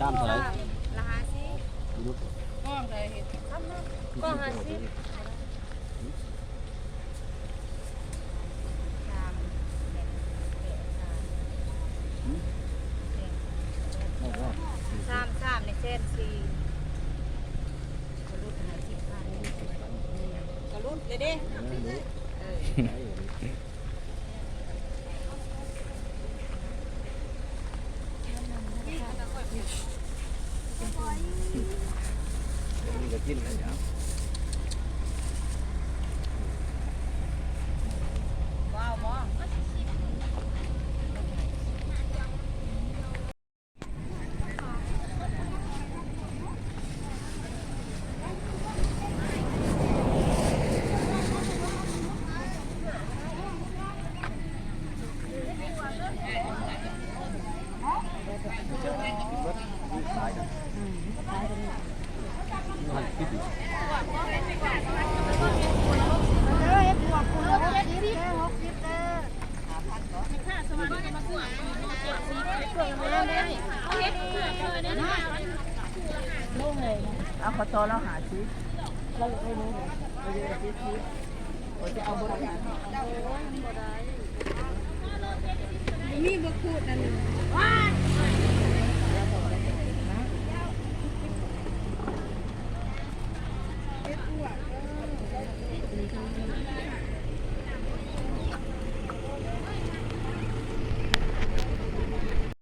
າມເທົ່າໃດ? ລະຫ້າສິບ ບໍ່ຮູ້ ກ້ອງໃດເຮັດ? ກ້ອງຫ້າສິບ ສາມ ສາມ ສາມ ນີ້ແສນສີ່ ກະຫຼຸດໃຫ້ສິບພັນ ກະຫຼຸດເລີຍເດ້ ເອີ. ເອົາເຂົ້າຕໍ່ລາວຫ້າສິບ ລາວຢາກໄດ້ໂລ ເຮົາຈະເອົາບໍ່ໄດ້ ມີບໍ່ຂູດອັນນີ້.